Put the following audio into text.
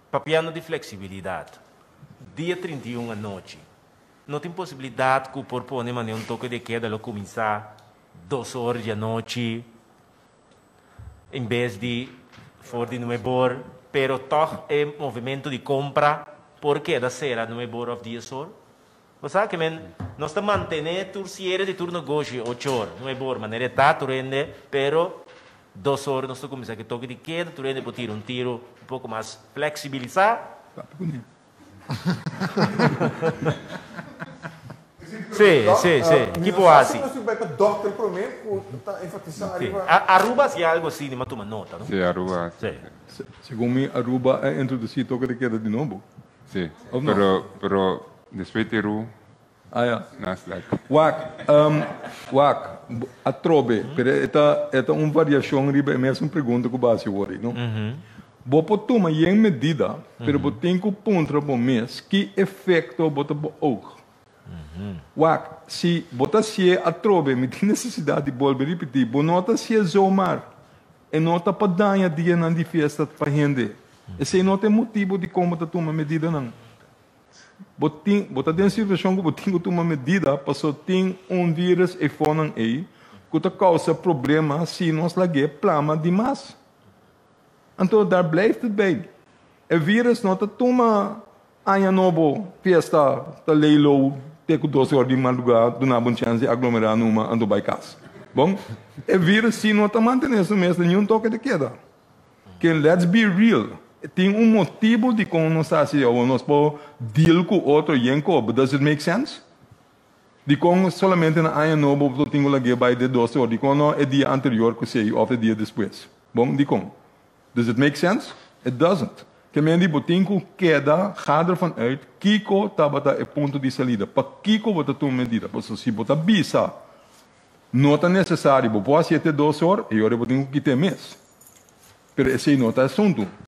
Papiando di flexibilidad, dia 31 anochi, no tin posibilidad cu por pone manera un toque de queda lo cuminsa 2 or di anochi, en bes di for di 9 or, pero toch e movimento di compra por keda sera 9 or of 10 or? Bo sa ke men, nos ta mantene tur siere di tur negoshi 8 or, 9 or, manera ta tur hende, pero 2 or nos ta cuminsa cu toque di queda, tur hende por tira un tiro un poco mas flexibilisa. Kuné. Si. Ki hasi? Nos bai pa dokter prome ku ta enfatisá riba. Aruba si algo asina, m'a tuma nota, no? Si, Aruba. Si. Segun mi, Aruba a introdusí toke di keda di nobo. Si. Of no? Pero despues Peru, Ah, ja. Nasdaq. Wak, wak, atrobe, pero e ta un variashon riba e mesun pregunta ku bo a hasi awor, no? Bo por tuma yen medida, pero bo tin ku puntra bo mes ki efekto bo ta beoog. Wak, si bo ta hasié atrobe, mi tin nesesidat di bolbe ripití, bo no ta hasié zomaar. E no ta pa daña dianan di fiesta pa hende. Esei no ta e motibu di kon bo ta tuma medidanan. Bo tin, bo ta den situashon ku bo tin ku tuma medida pasobra tin un virus eifonan ei ku ta kousa problema si nos lag'é plama dimas. Anto daar blijft het bij. E virus no ta tuma Aña Nobo, fiesta, ta lay low te ku 2 or di madrugá, duna bo un chèns di aglomerá numa anto bai kas. Bon, e virus si no ta mantené su mes den niun toke de keda. Ke let's be real, tin un motibu dikon nos ta hasi awor, nos por deal ku otro yen ko, but does it make sense? Dikon solamente na Aña Nobo bo tin ku lag'é bai de 2 or, dikon no e dia anterior ku sei òf e dia despues? Bon, dikon? Does it make sense? It doesn't. Ke men di bo tin ku keda ga ervan uit kiko tabata e punto di salida. Pa kiko bo ta tuma medida? Pasobra si bo ta bisa no ta nesesario, bo por hasi te 2 or, e ora bo tin ku kit'é mes. Pero esei no ta asuntu.